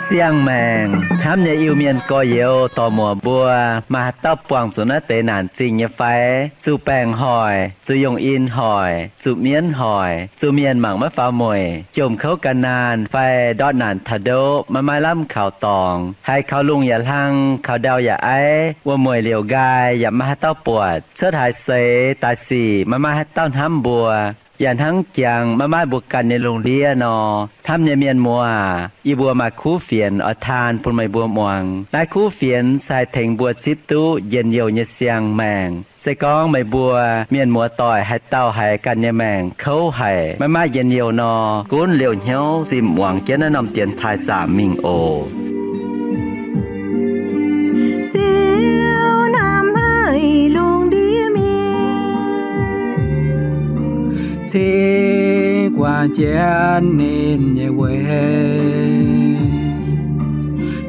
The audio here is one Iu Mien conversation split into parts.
Siang-maengc hnamv nyei Iu-Mienh gorx-youz dorc-muoc mbuo, maaih haaix dauh buangh zuqc naaiv deix naanc zingh nyei fai? Zuqc baengc hoic, zuqc yungh in hoic, zuqc mienv hoic, zuqc mienh mangc maiv faaux mueic, jomc kouv gan naanh fai ndortv naanc taux ndoqv maiv maaih lamh kaux dorngx, haiz kaux lungh yaac hlang, kaux ndau yaac aiv, wuom-mueic liouc nqaai yaac maiv maaih haaix dauh buatc, cuotv haaix seix daaih sic maiv maaih haaix dauh hnamv mbuo, yaac hnangv jangx maiv maaih mbuo ganh nyei lungh ndiev nor, hnamv nyei mienh muoz aac, yie mbuo maaih kuv fienx oix taan bun meih mbuo muangx. Naaiv kuv fienx se haih tengx mbuo zipv duqv njien-youh nyei siang-maengc. Se gorngv meih mbuo mienh muoz-doic haaix dauh haiz ganh nyei maengc kouv haic, maiv maaih njien-youh nor, gunv liouh hnyouv zinh muangx jienv naaiv norm dienx taaih zaamc mingh oc. Ziouv hnamv haic lungh ndiev mienh, cingx guangc jienv ninh nyei weic,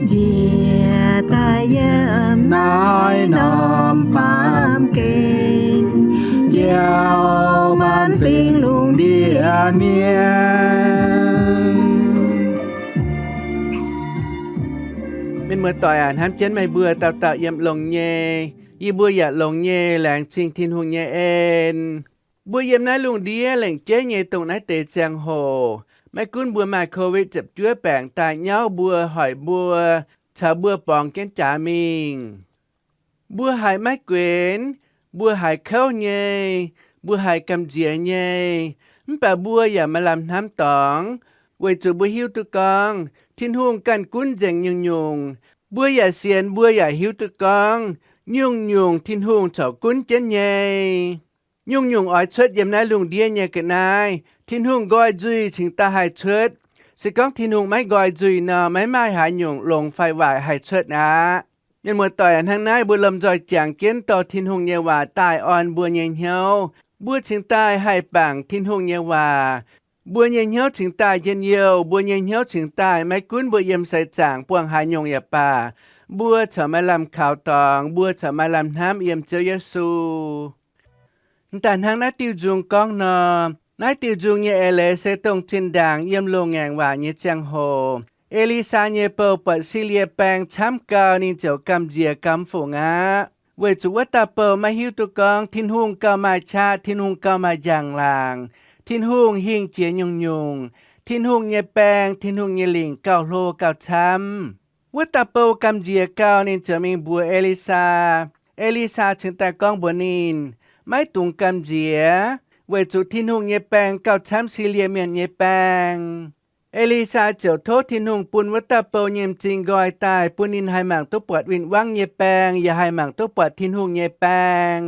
njiec daaih yiem naaiv norm baamh gen, njoux maanc fingx lungh ndiev mienh. Mienh muoz-doic aac, hnamv jienv meih mbuo dauh dauh yiem longx nyei. Yie mbuo yaac longx nyei, laengz zingh Tin-Hungh nyei en. Mbuo yiem naaiv lungh ndiev lengc jeiv nyei dongh naaiv deix ziangh hoc, maiv gunv mbuo maaih Covid ziepc juov baengc daaih nyauv mbuo, hoic mbuo, caux mbuo borngz jienv jaax mingh, mbuo haiz maiv guenx, mbuo haiz kouv nyei, mbuo haiz gamh nziex nyei, mv baac mbuo yaac maaih lamh hnamv dorngx, weic zuqc mbuo hiuv duqv gorngv Tin-Hungh ganh gunv nzengc nyungc-nyungc. Mbuo yaac sienx, mbuo yaac hiuv duqv gorngv nyungc-nyungc Tin-Hungh corc gunv jienv nyei. Nyungc-nyungc oix cuotv yiem naaiv lungh ndiev nyei ga'naaiv, Tin-Hungh nqoi nzuih cingx daaih haih cuotv. Se gorngv Tin-Hungh maiv nqoi nzuih nor, maiv maaih haaix nyungc longx fai waaic haih cuotv aqv. Mienh muoz-doic, hnangv naaiv mbuo lomh nzoih jangx jienv dorh Tin-Hungh nyei waac daaih orn mbuo nyei hnyouv. Mbuo cingx daaih haih bangc Tin-Hungh nyei waac. Mbuo nyei hnyouv cingx daaih njien-youh, mbuo nyei hnyouv cingx daaih maiv gunv mbuo yiem seix zaangc buangh haaix nyungc yaac baac, mbuo corc maaih lamh kaux dorngx, mbuo corc maaih lamh hnamv yiem Ziouv Yesu. M'daaih hnangv naaiv diuh nzung gorngv nor, naaiv diuh nzung nyei eix leiz se dongh zinh ndaangc yiem loz-ngaengc waac nyei ziangh hoc, E^li^saa nyei bou buatc Silie baeng camv gau, ninh ziouc gamh nziex gamh fungc aqv. Weic zuqc wuov dauh bou maiv hiuv duqv gorngv Tin-Hungh gauh maaih qaqv, Tin-Hungh gauh maaih njang-laangc, Tin-Hungh hingh jiex nyungc-nyungc, Tin-Hungh nyei baeng, Tin-Hungh nyei lingc gauh hlo gauh camv. Wuov dauh bou gamh nziex gau, ninh ziouc mingh mbuox E^li^saa. E^li^saa cingx daaih gorngv mbuox ninh, maiv dungx gamh nziex, weic zuqc Tin-Hungh nyei baeng gauh camv Silie Mienh nyei baeng. E^li^saa ziouc tov Tin-Hungh bun wuov dauh bou nyei m'zing nqoi daaih, bun ninh haih mangc duqv buatc win-wangv nyei baeng, yaac haih mangc duqv buatc Tin-Hungh nyei baeng.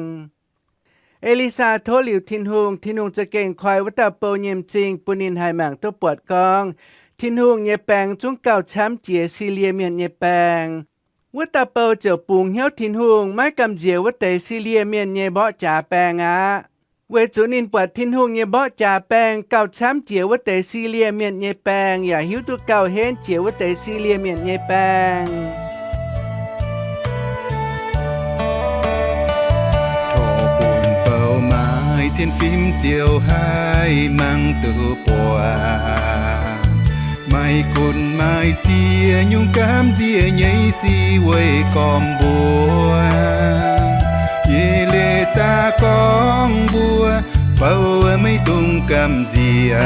E^li^saa tov liuz Tin-Hungh, Tin-Hungh za'gengh koi wuov dauh bou nyei m'zing bun ninh haih mangc duqv buatc gorngv Tin-Hungh nyei baeng zungv gauh camv jiex Silie Mienh nyei baeng. Wuov dauh bou ziouc bungx hnyouv Tin-Hungh, maiv gamh nziex wuov deix Silie Mienh nyei mborqv jaax baeng aqv. Weic zuqc ninh buatc Tin-Hungh nyei mborqv jaax baeng gauh camv jiex wuov deix Silie Mienh nyei baeng, yaac hiuv duqv gauh henv jiex wuov deix Silie Mienh nyei baeng. Tov bun bou maaih sienx fim ziouc haih mangc duqv buatc. Maaih gunv maaih ziex nyungc gamh nziex nyei sic weih gormx mbuo. E^li^saa gorngv mbuo, bou, maiv dungx gamh nziex.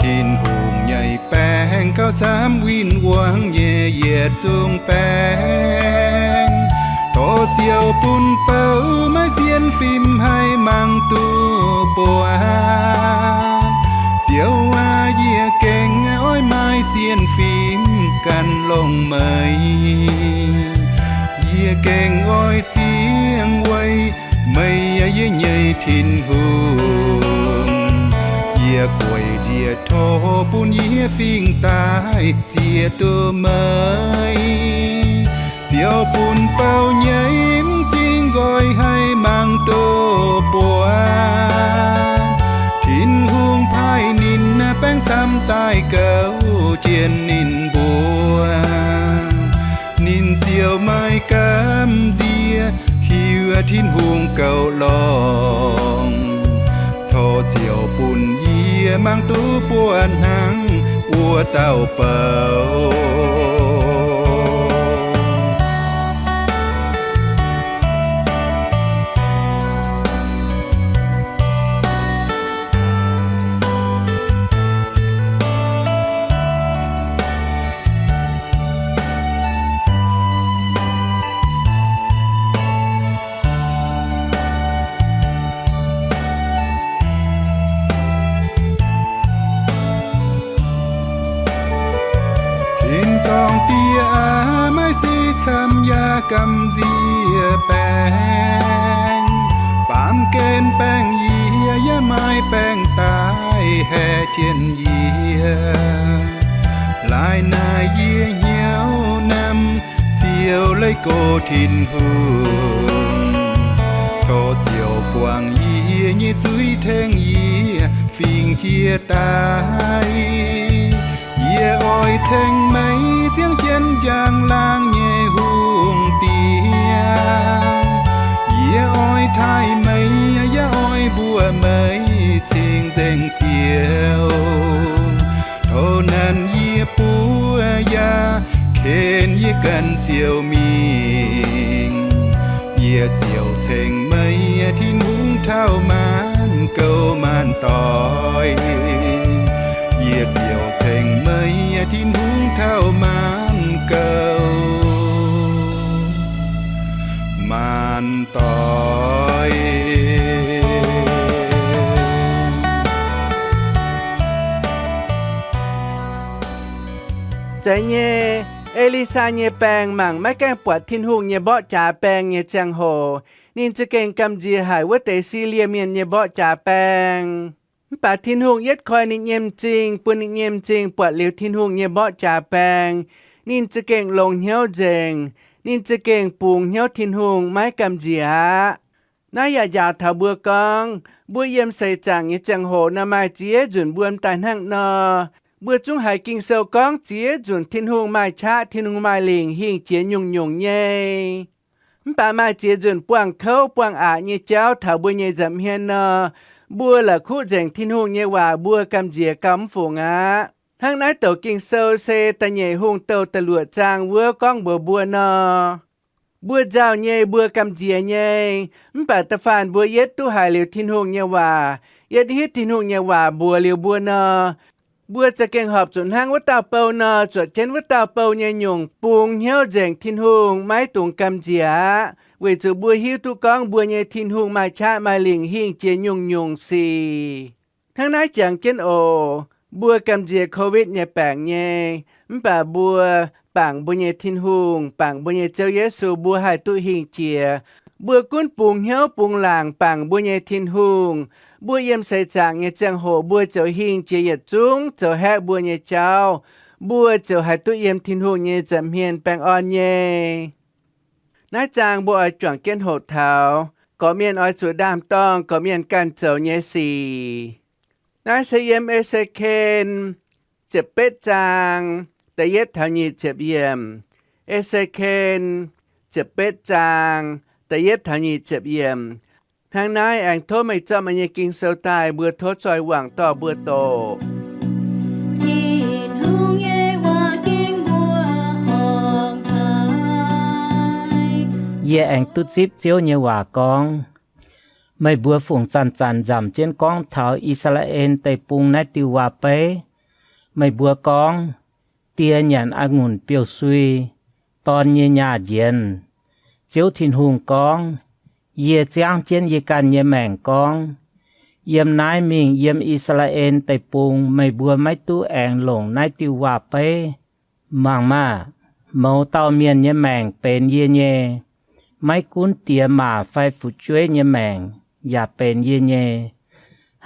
Tin-Hungh nyei baeng gauh camv win-wangv nyei yietc zungv baeng. Tov Ziouv bun bou maaih sienx fim haih mangc duqv buatc. Ziouv aac, yie gengh oix maaih sienx fim gan longx meih. Yie gengh oix ziangh weic meih, yie nyei Tin-Hungh. Yie gueic njiec tov bun yie fingx daaih ziex duqv meih. Ziouv bun bou nyei m'zing nqoi haih mangc duqv buatc. Tin-Hungh paaiv ninh baeng camv daaih gouv jienv ninh mbuo. Ninh ziouc maiv gamh nziex hiuv Tin-Hungh goux longx. Tov ziouc bun yie mangc duqv buonv hnangv wuov dauh bou. Tin-dorngh Diex aac, maiv se camv yaac gamh nziex baengc. Baamh gen baengh yie, yaac maiv baengh daaih haeqv jienv yie. Laaix naaic yie hnyouv namx siou leiz gox Tin-Hungh, tov ziouc buangh yie nyei zuiz tengx yie fingx jiex daaih. Yie oix ceng meih ziangh jienv njang-laangc nyei hungh diex. Yie oix taaih meih, yaac oix mbuox meih cing-nzengc Ziouv. Tov nanc yie buov yaac kenx yie ganh Ziouv mingh. Yie ziouc ceng meih Tin-Hungh taux maanc gouv maanc doic. Yie ziouc ceng meih Tin-Hungh taux maanc gouv maanc doic. Zeiz nyei, E^li^saa nyei baeng mangc maiv gaengh buatc Tin-Hungh nyei mborqv jaax baeng nyei ziangh hoc, ninh za'gengh gamh nziex haic wuov deix Silie Mienh nyei mborqv jaax baeng. Mv baac Tin-Hungh yietv koi ninh nyei m'zing, bun ninh nyei m'zing buatc liuz Tin-Hungh nyei mborqv jaax baeng. Ninh za'gengh longx hnyouv nzengc. Ninh za'gengh bungx hnyouv Tin-Hungh, maiv gamh nziex aqv. Naaiv yaac njaaux taux mbuo gorngv, mbuo yiem seix zaangc nyei ziangh hoc nor maaih ziex nzunc mbuo m'daaih hnangv nor, mbuo zungv haiz Ging-Sou gorngv ziex nzunc Tin-Hungh maaih qaqv, Tin-Hungh maaih lingc hingh jiex nyungc-nyungc nyei. Mv baac maaih ziex nzunc buangh kouv buangh aqc nyei jauv taux mbuo nyei nza'hmien nor, mbuo la'kuqv nzengc Tin-Hungh nyei waac, mbuo gamh nziex gauh mv fungc aqv. Hnangv naaiv douc Ging-Sou se Da'nyeic Hungh Douh da'luoqc zaang wuov gorngv mbuox mbuo nor, mbuo nzauh nyei, mbuo gamh nziex nyei, mv baac da'faanh mbuo yietv duqv haiz liuz Tin-Hungh nyei waac, yietv hitv Tin-Hungh nyei waac mbuox liuz mbuo nor, mbuo za'gengh horpc zuqc hnangv wuov dauh bou nor, zuotc jienv wuov dauh bou nyei nyungc, bungx hnyouv nzengc Tin-Hungh, maiv dungx gamh nziex aqv, weic zuqc mbuo hiuv duqv gorngv mbuo nyei Tin-Hungh maaih qaqv maaih lingc hingh jiex nyungc-nyungc sic. Hnangv naaiv jangx jienv oc. Mbuo gamh nziex Covid nyei baengc nyei, mv baac mbuo bangc mbuo nyei Tin-Hungh, bangc mbuo nyei Ziouv Yesu, mbuo haih duqv hingh jiex. Mbuo gunv bungx hnyouv bungx laangc bangc mbuo nyei Tin-Hungh, mbuo yiem seix zaangc nyei ziangh hoc mbuo ziouc hingh jiex yietc zungv zoux haeqv mbuo nyei jauv. Mbuo ziouc haih duqv yiem Tin-Hungh nyei nza'hmien baengh orn nyei. Naaiv zaang mbuo oix juangc jienv hoqc taux, gorqv-mienh oix zuqc ndaam-dorngh gorqv-mienh ganh zoux nyei sic. Naaiv se yiem E^se^ken ziepc betv zaang da'yietv taux nyic ziepc yiemc. E^se^ken ziepc betv zaang da'yietv taux nyic ziepc yiemc. Hnangv naaiv aengx tov meih zorqv meih nyei Ging-Sou daaih, mbuo tov zoih wangc dorh mbuo doqc. Tin-Hungh nyei waac ging mbuo horngc haic. Yie aengx duqv zipv Ziouv nyei waac gorngv, meih mbuo fungc zanc-zanc nzamc jienv gorngv taux I^saa^laa^en Deic-Bung naaiv diuh waac-beiv. Meih mbuo gorngv, Die nyanc a'ngunc biouv-sui, dorn nyei nyaah njienz. Ziouv Tin-Hungh gorngv, Yie ziangv jienv yie ganh nyei maengc gorngv, yiem naaiv mingh yiem I^saa^laa^en Deic-Bung meih mbuo maiv duqv aengx longc naaiv diuh waac-beiv. Mangc maah! Mouz dauh mienh nyei maengc benx yie nyei. Maiv gunv diex maac fai fu'jueiv nyei maengc yaac benx yie nyei.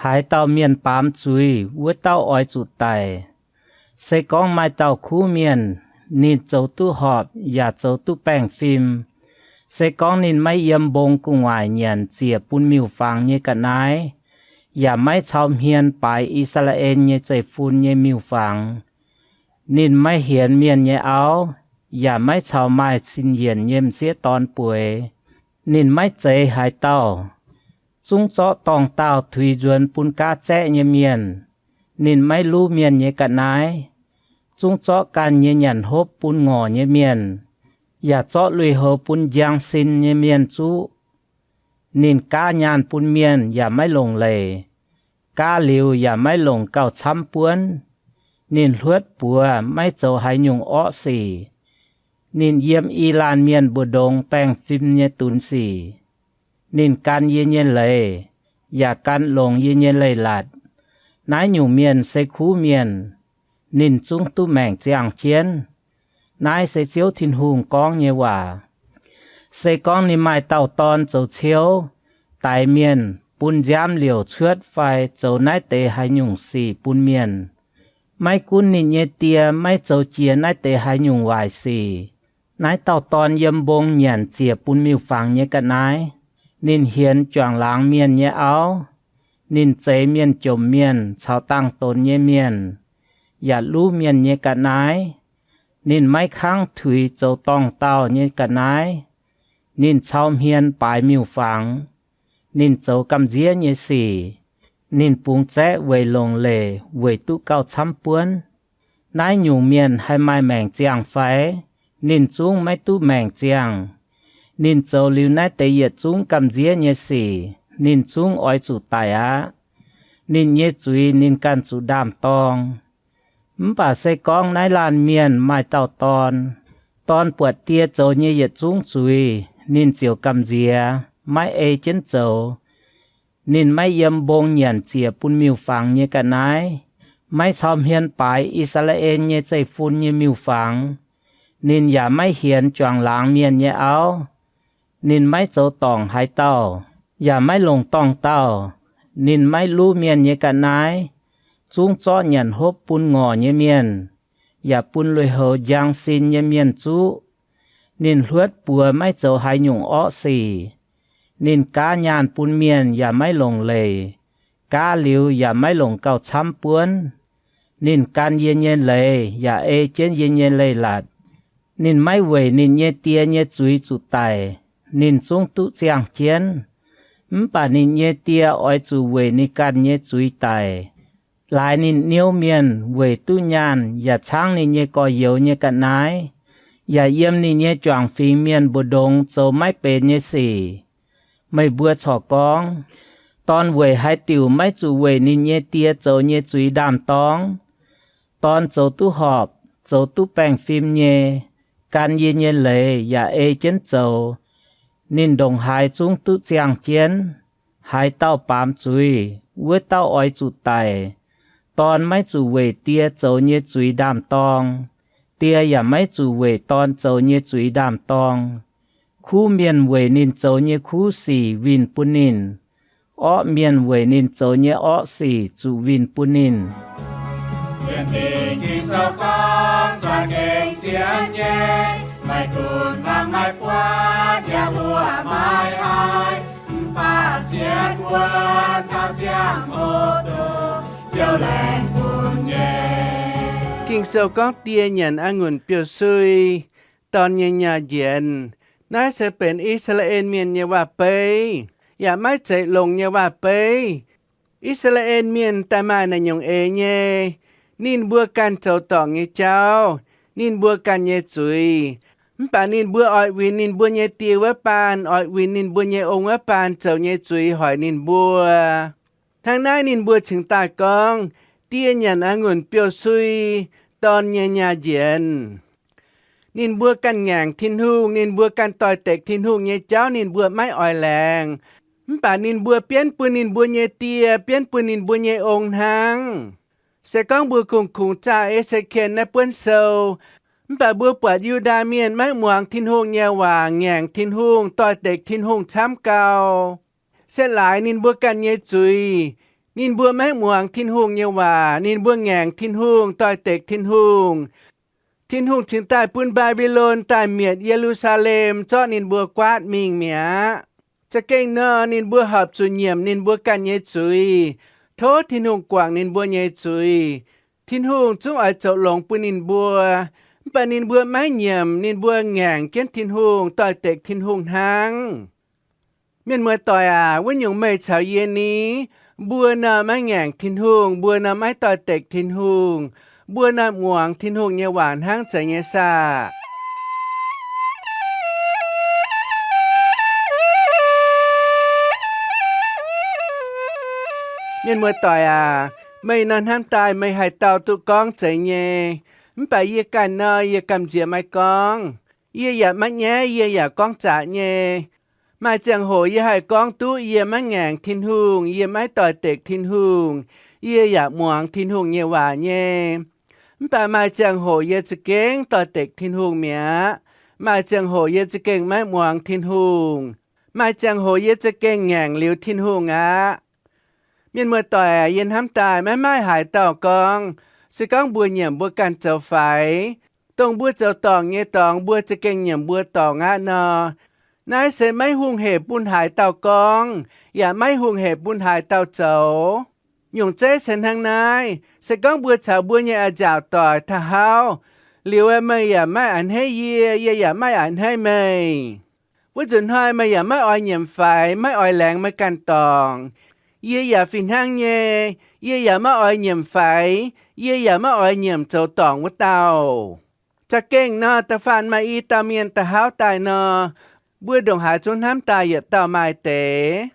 Haaix dauh mienh baamz zuiz, wuov dauh oix zuqc daic. Se gorngv maaih dauh kuv mienh, ninh zoux duqv horpc yaac zoux duqv baengh fim, se gorngv ninh maiv yiem mbong gu'nguaaic nyanc ziec bun miuc-fangx nyei ga'naaiv, yaac maiv cau hmien baaix I^saa^laa^en nyei zeiv-fun nyei miuc-fangx. Ninh maiv hienx mienh nyei auv, yaac maiv caux maaih sin yienc nyei m'sieqv dorn bueix. Ninh maiv zeiz haaix dauh. Zungv zorqv dorngh daauh tuix nzuonx bun gaav zaeqv nyei mienh. Ninh maiv luv mienh nyei ga'naaiv. Zungv zorqv ganh nyei nyanc hopv bun ngorc nyei mienh, yaac zorqv lui-houx bun njang sin nyei mienh zuqv. Ninh gaav nyaanh bun mienh yaac maiv longc leiz, gaav liuz yaac maiv longc gauh camv buonv. Ninh hluotv buoz maiv zoux haaix nyungc orqv sic. Ninh yiem i laanh mienh mbu'ndongx baengh fim nyei dunx sic. Ninh gan yie nyei leiz, yaac gan longx yie nyei leiz-latc. Naaiv nyungc mienh se kuv mienh. Ninh zungv duqv maengc ziangh jienv. Naaiv se Ziouv Tin-Hungh gorngv nyei waac. Se gorngv ninh maaih dauh dorn zoux ciouv, daix mienh, bun nziaamv liouc cuotv fai zoux naaiv deix haaix nyungc sic bun mienh, maiv gunv ninh nyei die maiv zoux jiex naaiv deix haaix nyungc waaic sic, naaiv dauh dorn yiem mbong nyanc ziec bun miuc-fangx nyei ga'naaiv. Ninh hienx juangc laangz mienh nyei auv. Ninh zeix mienh jomc mienh caux dangh donx nyei mienh, yaac luv mienh nyei ga'naaiv. Ninh maiv kangv tuix zoux dorngh daauh nyei ga'naaiv. Ninh cau hmien baaix miuc-fangx. Ninh zoux gamh nziev nyei sic. Ninh bungx zaeqv weic longc leiz weic duqv gauh camv buonv. Naaiv nyungc mienh haih maaih maengc ziangh fai? Ninh zungv maiv duqv maengc ziangh. Ninh zoux liuz naaiv deix yietc zungv gamh nziev nyei sic, ninh zungv oix zuqc daic aqv. Ninh nyei zuiz ninh ganh zuqc ndaam-dorng. Mv baac se gorngv naaiv laanh mienh maaih dauh dorn, dorn buatc die zoux nyei yietc zungv zuiz, ninh ziouc gamh nziex, maiv ei jienv zoux. Ninh maiv yiem mbong nyanc ziec bun miuc-fangx nyei ga'naaiv, maiv cau hmien baaix I^saa^laa^en nyei zeiv-fun nyei miuc-fangx. Ninh yaac maiv hienx juangc laangz mienh nyei auv. Ninh maiv zoux dorngc haaix dauh, yaac maiv longc dorngh daauh. Ninh maiv luv mienh nyei ga'naaiv, zungv zorqv nyanc hopv bun ngorc nyei mienh, yaac bun lui-houx njang sin nyei mienh zuqv. Ninh hluotv buoz maiv zoux haaix nyungc orqv sic. Ninh gaav nyaanh bun mienh yaac maiv longc leiz, gaav liuz yaac maiv longc gauh camv buonv. Ninh gan yie nyei leiz yaac ei jienv yie nyei leiz-latc. Ninh maiv weic ninh nyei die nyei zuiz zuqc daic, ninh zungv duqv ziangh jienv. Mv baac ninh nyei die oix zuqc weic ninh ganh nyei zuiz daic. Laaix ninh niouv mienh weic duqv nyaanh yaac caangv ninh nyei gorx-youz nyei ga'naaiv, yaac yiem ninh nyei juangc fingx mienh mbu'ndongx zoux maiv benx nyei sic. Meih mbuo corc gorngv, dorn weic haaix diuc maiv zuqc weic ninh nyei die zoux nyei zuiz ndaam-dorng? Dorn zoux duqv horpc, zoux duqv baengh fim nyei, gan yie nyei leiz yaac ei jienv zoux, ninh ndongc haaix zungv duqv ziangh jienv. Haaix dauh baamz zuiz, wuov dauh oix zuqc daic. Dorn maiv zuqc weic die zoux nyei zuiz ndaam-dorng. Die yaac maiv zuqc weic dorn zoux nyei zuiz ndaam-dorng. Kuv mienh weic ninh zoux nyei kuv sic winh bun ninh. Orqv mienh weic ninh zoux nyei orqv sic zuqc winh bun ninh. Maiv gunv mangc maiv buatc yaac mbuo maiv haih, mv baac sienx wuonv taux ziangh hoc dongh Ziouv laengz bun nyei. Ging-Sou gorngv die nyanc a'ngunc biouv-sui, dorn nyei nyaah njienc. Naaiv se benx I^saa^laa^en Mienh nyei waac-beiv, yaac maiv zeiz longx nyei waac-beiv. I^saa^laa^en Mienh daaih maaih naaiv nyungc eix nyei. Ninh mbuo ganh zoux dorngc nyei jauv, ninh mbuo ganh nyei zuiz, mv baac ninh mbuo oix winh ninh mbuo nyei die wuov baan, oix winh ninh mbuo nyei ong wuov baan zoux nyei zuiz hoic ninh mbuo. Hnangv naaiv ninh mbuo cingx daaih gorngv, die nyanc a'ngunc biouv-sui, dorn nyei nyaah njienc. Ninh mbuo ganh ngaengc Tin-Hungh, ninh mbuo ganh doix-dekc Tin-Hungh nyei jauv ninh mbuo maiv oix laengz. Mv baac ninh mbuo bienv bun ninh mbuo nyei die, bienv bun ninh mbuo nyei ong hnangv. Se gorngv mbuo kungx-kungx zaah E^se^ken naaiv buonv sou, mv baac mbuo buatc Yu^ndaa Mienh maiv muangx Tin-Hungh nyei waac, ngaengc Tin-Hungh, doix-dekc Tin-Hungh camv gau. Se laaix ninh mbuo ganh nyei zuiz. Ninh mbuo maiv muangx Tin-Hungh nyei waac, ninh mbuo ngaengc Tin-Hungh, doix-dekc Tin-Hungh. Tin-Hungh cingx daaih bun Mbaa^mbi^lon daaih mietc Ye^lu^saa^lem, zorqv ninh mbuo guaatv mingh mi'aqv. Za'gengh nor, ninh mbuo horpc zuqc nyiemc ninh mbuo ganh nyei zuiz, tov Tin-Hungh guangc ninh mbuo nyei zuiz. Tin-Hungh zungv oix zoux longx bun ninh mbuo, mv baac ninh mbuo maiv nyiemc, ninh mbuo ngaengc jienv Tin-Hungh, doix-dekc Tin-Hungh hnangv. Mienh muoz-doic aac, wuov nyungc meih caux yie ni, mbuo nor maiv ngaengc Tin-Hungh, mbuo nor maiv doix-dekc Tin-Hungh, mbuo nor muangx Tin-Hungh nyei waac hnangv zeiz nyei saah? Mienh muoz-doic aac, meih nor hnamv daaih meih haih dau duqv gorngv zeiz nyei. Mv baac yie ganh nor, yie gamh nziex maiv gorngv. Yie yaac maiv nyaiv, yie yaac gorngv zaqc nyei. Maaih ziangh hoc yie haih gorngv duqv yie maiv ngaengc Tin-Hungh, yie maiv doix-dekc Tin-Hungh, yie yaac muangx Tin-Hungh nyei waac nyei. Mv baac maaih ziangh hoc yie za'gengh doix-dekc Tin-Hungh mi'aqv. Maaih ziangh hoc yie za'gengh maiv muangx Tin-Hungh. Maaih ziangh hoc yie za'gengh ngaengc liuz Tin-Hungh aqv. Mienh muoz-doic aac, yie hnamv daaih maiv maaih haaix dauh gorngv, se gorngv mbuo nyiemc mbuo ganh zoux faix, dongh mbuo zoux dorngc nyei dorngx mbuo za'gengh nyiemc mbuo dorngc aqv nor, naaiv se maiv hungh hec bun haaix dauh gorngv, yaac maiv hungh hec bun haaix dauh zoux. Nyungc zeiv se hnangv naaiv, se gorngv mbuo caux mbuo nyei a'nziaauc doic taux hauv, liuz meih yaac maiv a'hneiv yie, yie yaac maiv a'hneiv meih. Wuov nzunc hnoi meih yaac maiv oix nyiemc faix, maiv oix laengz meih ganh dorngc. Yie yaac fih hnangv nyei, yie yaac maiv oix nyiemc faix, yie yaac maiv oix nyiemc zoux dorngc wuov dauh. Za'gengh nor, da'faanh maaih i dauh mienh da'hauv daaih nor, mbuo ndongc haaix zungv hnamv daaih yietc dauh maaih deix.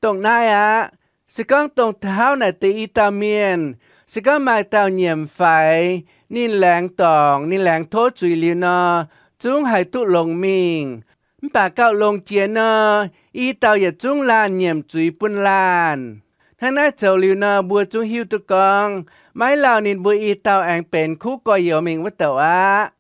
Dongh naaiv aqv. Se gorngv dongh taux hauv naaic deix i dauh mienh, se gorngv maaih dauh nyiemc faix, ninh laengz dorngc, ninh laengz tov zuiz liuz nor, zungv haih duqv longx mingh. Mv baac gauh longx jiex nor, i dauh yietc zungv laanh nyiemc zuiz bun laanh. Hnangv naaiv zoux liuz nor, mbuo zungv hiuv duqv gorngv maiv lauh ninh mbuo i dauh aengx benx kuv gorx-youz mingh wuov douc aqv.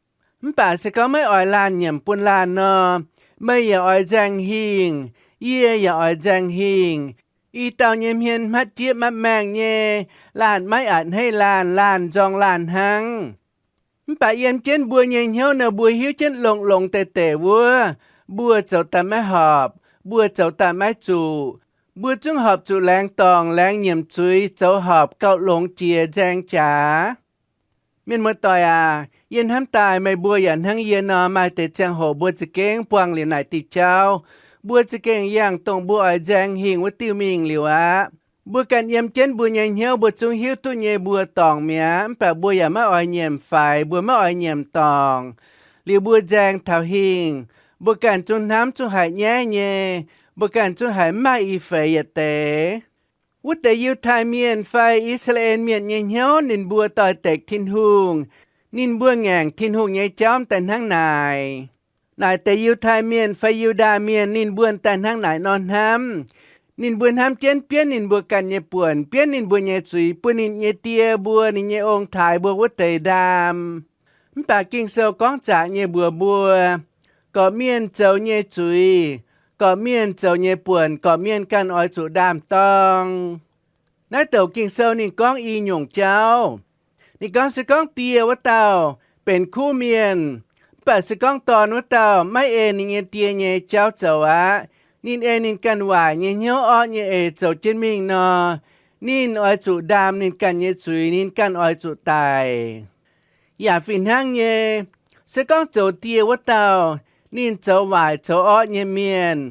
Mv baac se gorngv maiv oix laanh nyiemc bun laanh nor, meih yaac oix nzaeng hingh, yie yaac oix nzaeng hingh. I dauh nyei hmien hmatv jieqv mapv maengh nyei, laanh maiv a'hneiv laanh, laanh nzorng laanh hnangv. Mv baac yiem jienv mbuo nyei hnyouv nor, mbuo hiuv jienv longx-longx deix deix wuov, mbuo zoux daaih maiv horpc, mbuo zoux daaih maiv zuqc. Mbuo zungv horpc zuqc laengz dorngc, laengz nyiemc zuiz, zoux horpc gauh longx jiex nzaeng jaax. Mienh muoz-doic aac, yie hnamv daaih meih mbuo yaac hnangv yie nor, maaih deix ziangh hoc mbuo za'gengh buangh liuz naaic diuh jauv. Mbuo za'gengh yangh dongh mbuo oix nzaeng hingh wuov diuh mingh liuz aqv. Mbuo ganh yiem jienv mbuo nyei hnyouv mbuo zungv hiuv duqv nyei mbuo dorngc mi'aqv, mv baac mbuo yaac maiv oix nyiemc faix, mbuo maiv oix nyiemc dorngc. Liuz mbuo nzaeng taux hingh, mbuo ganh zungv hnamv zungv haiz nyaiv nyei, mbuo ganh zungv haiz mv maaih i feix yietc deix. Wuov deix Yiutai Mienh fai I^saa^laa^en Mienh nyei hnyouv ninh mbuo doix-dekc Tin-Hungh, ninh mbuo ngaengc Tin-Hungh nyei jauv daaih hnangv naaic. Naaic deix Yiutai Mienh fai Yu^ndaa Mienh ninh mbuo daaih hnangv naaic nor hnamv. Ninh mbuo hnamv jienv bienv ninh mbuo ganh nyei buonc, bienv ninh mbuo nyei zuiz bun ninh nyei die mbuo, ninh nyei ong-taaix mbuo wuov deix ndaam. Mv baac Ging-Sou gorngv zaqc nyei mbuox mbuo, gorqv-mienh zoux nyei zuiz, gorqv-mienh zoux nyei buonc, gorqv-mienh ganh oix zuqc ndaam-dorng. Naaiv douc Ging-Sou ninh gorngv i nyungc jauv. Ninh gorngv se gorngv die wuov dauh benx kuv mienh, mv baac se gorngv dorn wuov dauh maiv ei ninh nyei die nyei jauv zoux aqv, ninh ei ninh ganh waaic nyei hnyouv orqv nyei eix zoux jienv mingh nor, ninh oix zuqc ndaam ninh ganh nyei zuiz, ninh ganh oix zuqc daic. Yaac fih hnangv nyei, se gorngv zoux die wuov dauh, ninh zoux waaic zoux orqv nyei mienh,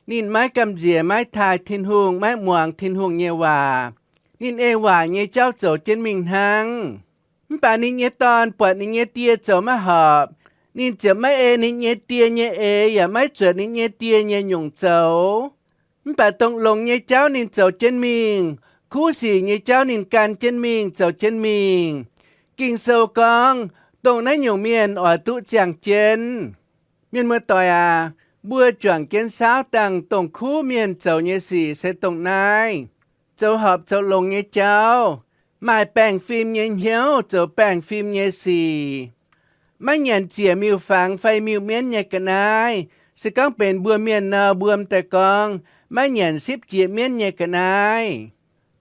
ninh maiv gamh nziex, maiv taaih Tin-Hungh, maiv muangx Tin-Hungh nyei waac, ninh ei waaic nyei jauv zoux jienv mingh hnangv. Mv baac ninh nyei dorn buatc ninh nyei die zoux maiv horpc, ninh ziouc maiv ei ninh nyei die nyei eix yaac maiv zuotc ninh nyei die nyei nyungc zoux. Mv baac dongh longx nyei jauv ninh zoux jienv mingh, kuv sic nyei jauv ninh gan jienv mingh, zoux jienv mingh. Ging-Sou gorngv, dongh naaiv nyungc mienh oix duqv ziangh jienv. Mienh muoz-doic aac, mbuo juangc jienv saauv dangh dongh kuv mienh zoux nyei sic se dongh naaiv, zoux horpc zoux longx nyei jauv, maaih baengh fim nyei hnyouv, zoux baengh fim nyei sic. Maiv nyanc ziec miuc-fangx fai miuc-mienv nyei ga'naaiv. Se gorngv benx mbuo mienh nor, mbuo m'daaih gorngv, maiv nyanc sipv jiex mienv nyei ga'naaiv.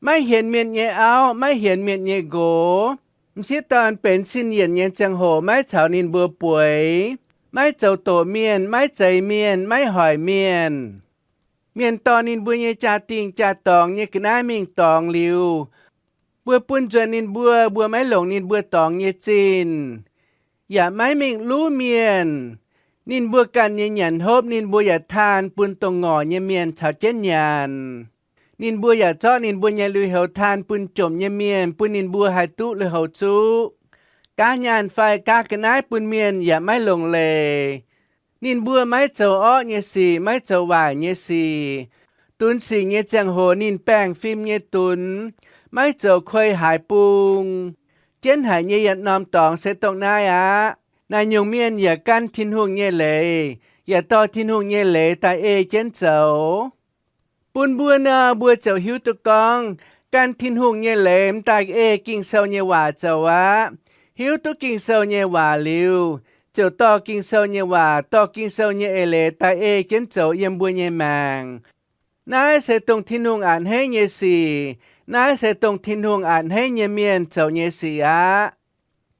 Maiv hienx mienh nyei auv, maiv hienx mienh nyei nqox. M'sieqv dorn benx sin yienc nyei ziangh hoc maiv caux ninh mbuo bueix, maiv zoux doqc mienh, maiv zeix mienh, maiv hoic mienh. Mienh dorh ninh mbuo nyei jaa-dingh jaa-dorngx nyei ga'naaiv mingh dorngx liuz, mbuo bun nzuonx ninh mbuo, mbuo maiv longc ninh mbuo dorngx nyei zinh, yaac maiv mingh luv mienh. Ninh mbuo ganh nyei nyanc hopv ninh mbuo yaac taan bun dongh ngorc nyei mienh caux jienv nyanc. Ninh mbuo yaac zorqv ninh mbuo nyei lui-houx taan bun jomc nyei mienh, bun ninh mbuo haih duqv lui-houx zuqv. Gaav nyaanh fai gaav ga'naaiv bun mienh yaac maiv longc leiz. Ninh mbuo maiv zoux orqv nyei sic, maiv zoux waaic nyei sic. Dunx sic nyei ziangh hoc ninh baengh fim nyei dunx, maiv zoux kuei haaix bung. Jienv haic nyei yietc norm dorngx se dongh naaiv aqv. Naaiv nyungc mienh yaac gan Tin-Hungh nyei leiz, yaac dorh Tin-Hungh nyei leiz daaih ei jienv zoux. Bun mbuo nor, mbuo ziouc hiuv duqv gorngv gan Tin-Hungh nyei leiz m'daaih ei Ging-Sou nyei waac zoux aqv. Hiuv duqv Ging-Sou nyei waac liuz, ziouc dorh Ging-Sou nyei waac, dorh Ging-Sou nyei eix leiz daaih ei jienv zoux yiem mbuo nyei maengc. Naaiv se dongh Tin-Hungh a'hneiv nyei sic. Naaiv se dongh Tin-Hungh a'hneiv nyei mienh zoux nyei sic aqv.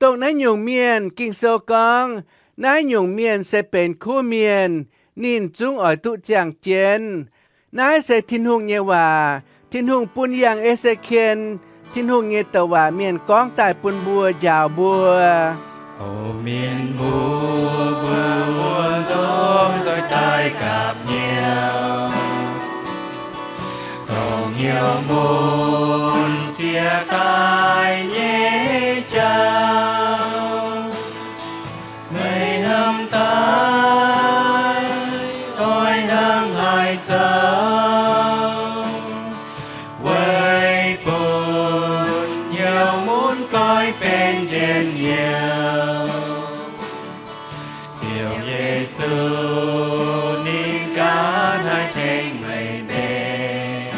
Dongh naaiv nyungc mienh, Ging-Sou gorngv, naaiv nyungc mienh se benx kuv mienh, ninh zungv oix duqv ziangh jienv. Naaiv se Tin-Hungh nyei waac. Tin-Hungh bun yangh E^se^ken, Tin-Hungh nyei douc waac mienh gorngv daaih bun mbuo, njaaux mbuo. O mienh muoz, mbuo zungv zoih daaih gapv hnyouv, dongh hnyouv mun jiex daaih nyei jauv. Meih hnamv daaih oix hnangv haaix zoux, weic bun hnyouv mun goiv benx njien-youh. Ziouv Yesu ninh ganh haih tengx meih mbenc.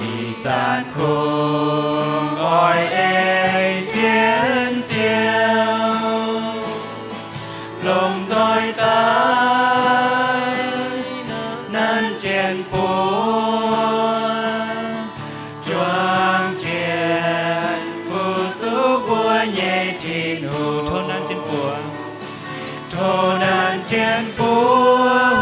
Ih zanc kungx oix ei jienv Ziouv longc nzoih daaih nanv jienv buo juang jienv fu-sux mbuo nyei Tin-Hungh. Tov nanv jienv buo, tov nanv jienv buo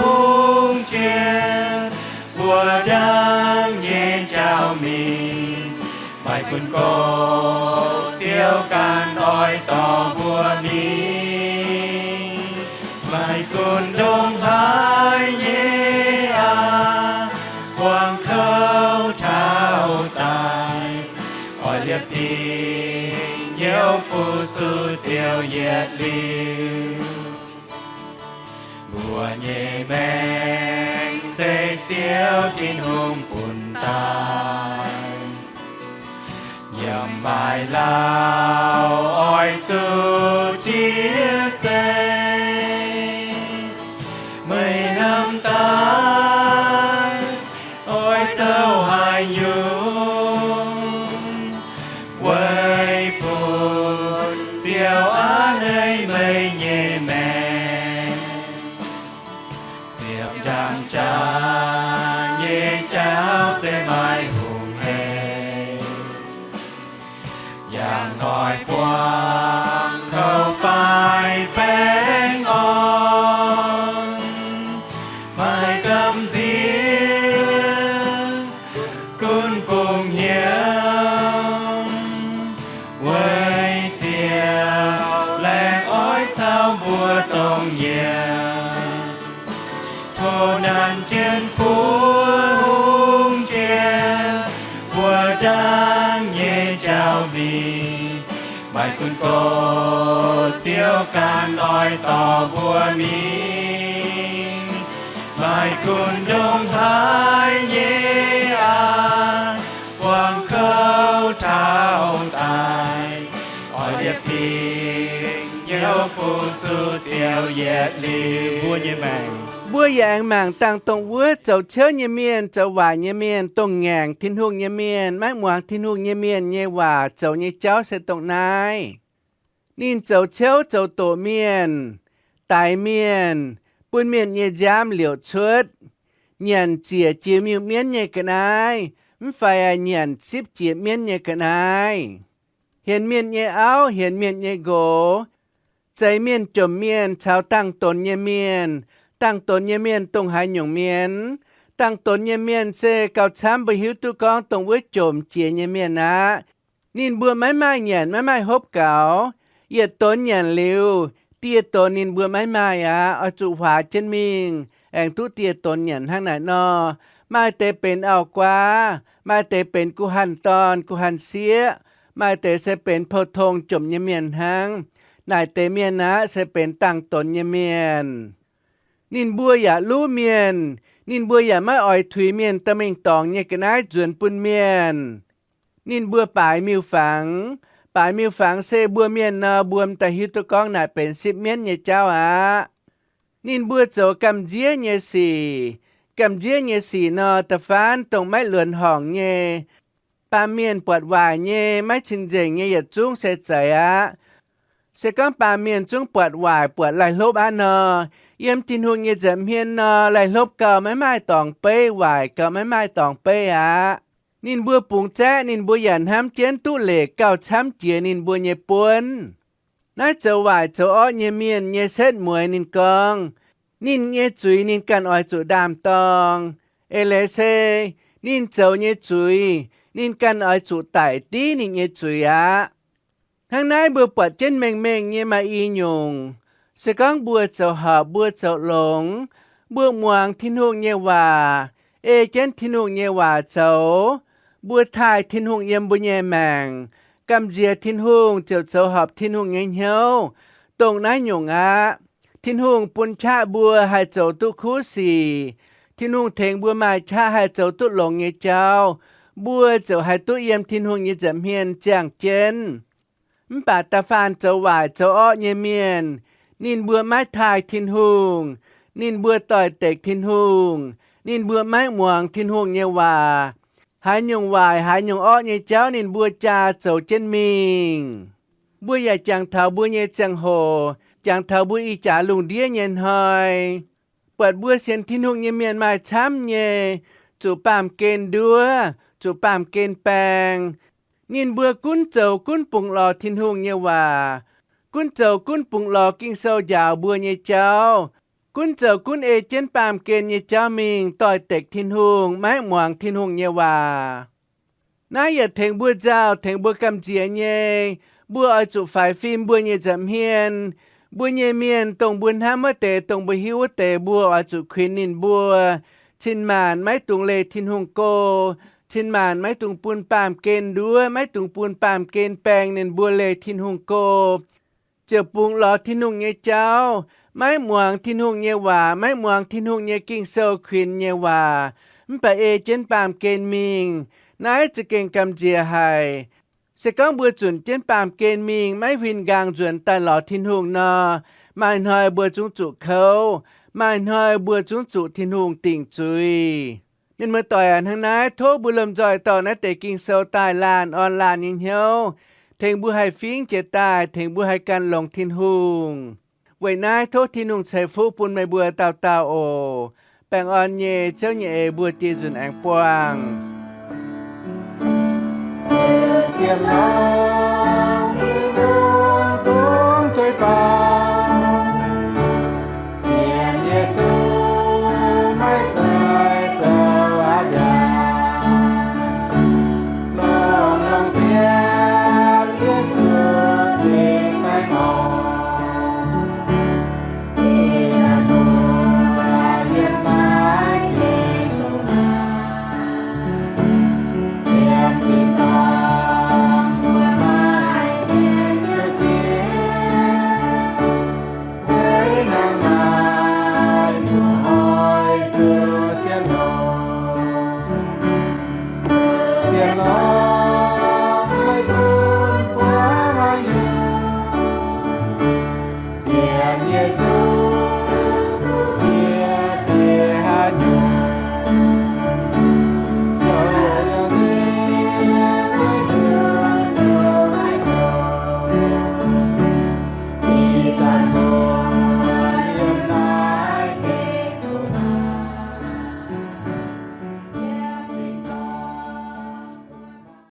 hungh jiex mbuo ndaangc nyei jauv mingh. Maaih gunv gox Ziouv ganh oix dorh mbuo mingh. Maaih gunv ndongc haaix nyei aqv, buangh kouv taux daaih, oix liepc dingc hnyouv fu-sux Ziouv yietc liuz. Mbuo nyei maengc se Ziouv Tin-Hungh bun daaih. Yiem maaih lauh oix zuqc jiex seix, meih hnamv daaih oix zoux haaix nyungc weic bun Ziouv a'hneiv meih nyei maengc. Ziepc nzaangc jaax nyei jauv se maaih hungh hec, yangh hoic buangh kouv fai baengh orn, maaih gamh nziex gunv bungx hnyouv weic Ziouv laengz oix caux mbuo dongh yiem. Tov nanv jienv buo hungh jiex mbuo ndaangc nyei jauv mingh. Maaih gunv gox Ziouv ganh oix dorh mbuo mingh. Maaih gunv ndongc haaix nyei aqv, buangh kouv taux daic, oix liepc dingc hnyouv fu-sux Ziouv yietc liuz. Mbuo nyei maengc, mbuo yaac aengx mangc dangh dongh wuov zoux ciouv nyei mienh, zoux waaic nyei mienh, dongh ngaengc Tin-Hungh nyei mienh, maiv muangx Tin-Hungh nyei mienh nyei waac zoux nyei jauv se dongh naaiv. Ninh zoux ciouv zoux doqc mienh, daix mienh, bun mienh nyei nziaamv liouc cuotv, nyanc ziec jiex miuc-mienv nyei ga'naaiv, mv fai nyanc sipv jiex mienv nyei ga'naaiv, hienx mienh nyei auv, hienx mienh nyei nqox, zeix mienh jomc mienh caux dangh donx nyei mienh, Dangh donx nyei mienh dongh haaix nyungc mienh? Dangh donx nyei mienh se gauh camv mbuo hiuv duqv gorngv dongh wuov jomc jiex nyei mienh aqv. Ninh mbuo maiv maaih nyanc, maiv maaih hopv gaux. Yietc donx nyanc liuz, dieh donx ninh mbuo maiv maaih aqv. Oix zuqc huaax jienv mingh, aengx duqv dieh donx nyanc hnangv naaic nor. Maaih deix benx auv-guaav, maaih deix benx guh hanh dorn, guh hanh sieqv, maaih deix se benx pou-tong jomc nyei mienh hnangv. Naaic deix mienh aqv se benx dangh donx nyei mienh. Ninh mbuo yaac luv mienh. Ninh mbuo yaac maiv oix tuix mienh dorh mingh dorngx nyei ga'naaiv nzuonx bun mienh. Ninh mbuo baaix miuc-fangx. Baaix miuc-fangx se mbuo mienh nor, mbuo m'daaih hiuv duqv gorngv naaic benx sipv mienv nyei jauv aqv. Ninh mbuo zoux gamh nziev nyei sic. Gamh nziev nyei sic nor, da'faanh dongh maiv luonx horngc nyei. Baamh mienh buatc waaic nyei, maiv cing-nzengc nyei yietc zungv se zeiz aqv. Se gorngv baamh mienh zungv buatc waaic, buatc laih hlopv aqv nor, yiem Tin-Hungh nyei nza'hmien nor, laih hlopv gauh maiv maaih dorngx beiv, waaic gauh maiv maaih dorngx beiv aqv. Ninh mbuo bungx zaeqv, ninh mbuo yaac hnamv jienv duqv leqc gauh camv jiex ninh mbuo nyei buonv. Naaiv zoux waaic zoux orqv nyei mienh nyei setv mueiz ninh gorngv, ninh nyei zuiz ninh ganh oix zuqc ndaam-dorng. Eix leiz se, ninh zoux nyei zuiz, ninh ganh oix zuqc daic div ninh nyei zuiz aqv. Hnangv naaiv mbuo buatc jienv mengh mengh nyei maaih i nyungc. Se gorngv mbuo zoux horpc, mbuo zoux longx, mbuo muangx Tin-Hungh nyei waac, ei jienv Tin-Hungh nyei waac zoux, mbuo taaih Tin-Hungh yiem mbuo nyei maengc, gamh nziex Tin-Hungh ziouc zoux horpc Tin-Hungh nyei hnyouv. Dongh naaiv nyungc aqv. Tin-Hungh bun qaqv mbuo haih zoux duqv kuv sic. Tin-Hungh tengx mbuo maaih qaqv haih zoux duqv longx nyei jauv, mbuo ziouc haih duqv yiem Tin-Hungh nyei nza'hmien ziangh jienv. Mv baac da'faanh zoux waaic zoux orqv nyei mienh, ninh mbuo maiv taaih Tin-Hungh, ninh mbuo doix-dekc Tin-Hungh, ninh mbuo maiv muangx Tin-Hungh nyei waac. Haaix nyungc waaic haaix nyungc orqv nyei jauv ninh mbuo jaa zoux jienv mingh. Mbuo yaac jangx taux mbuo nyei ziangh hoc, jangx taux mbuo ih jaax lungh ndiev nyei hnoi, buatc mbuo sienx Tin-Hungh nyei mienh maaih camv nyei, zuqc baamh gen nduov, zuqc baamh gen baeng. Ninh mbuo gunv zoux gunv bungx lorz Tin-Hungh nyei waac, gunv zoux gunv bungx lorz Ging-Sou njaaux mbuo nyei jauv, gunv zoux gunv ei jienv baamh gen nyei jauv mingh doix-dekc Tin-Hungh, maiv muangx Tin-Hungh nyei waac. Naaiv yaac tengx mbuo nzauh, tengx mbuo gamh nziex nyei. Mbuo oix zuqc faix fim mbuo nyei nza'hmien. Mbuo nyei mienh, dongh mbuo hnamv wuov deix, dongh mbuo hiuv wuov deix, mbuo oix zuqc kuinx ninh mbuo. Cin-maanc maiv dungx leih Tin-Hungh go. Cin-maanc maiv dungx bun baamh gen nduov, maiv dungx bun baamh gen baeng ninh mbuo leih Tin-Hungh go, ziouc bungx lorz Tin-Hungh nyei jauv, maiv muangx Tin-Hungh nyei waac, maiv muangx Tin-Hungh nyei Ging-Sou kuinx nyei waac, mv baac ei jienv baamh gen mingh. Naaiv za'gengh gamh nziex haic. Se gorngv mbuo zunc jienv baamh gen mingh, maiv huin nqaang nzuonx daaih lorz Tin-Hungh nor, maaih hnoi mbuo zungv zuqc kouv, maaih hnoi mbuo zungv zuqc Tin-Hungh dingc zuiz. Mienh muoz-doic aac, hnangv naaiv tov mbuo lomh nzoih dorh naaiv deix Ging-Sou daaih laanh orn laanh nyei hnyouv, tengx mbuo haih fingx jiex daaih, tengx mbuo haih gan longx Tin-Hungh. Weic naaiv tov Tin-Hungh ceix fuqv bun meih mbuo dauh dauh oc. Baengh orn nyei Ziouv nyei eix mbuo dieh nzunc aengx buangh.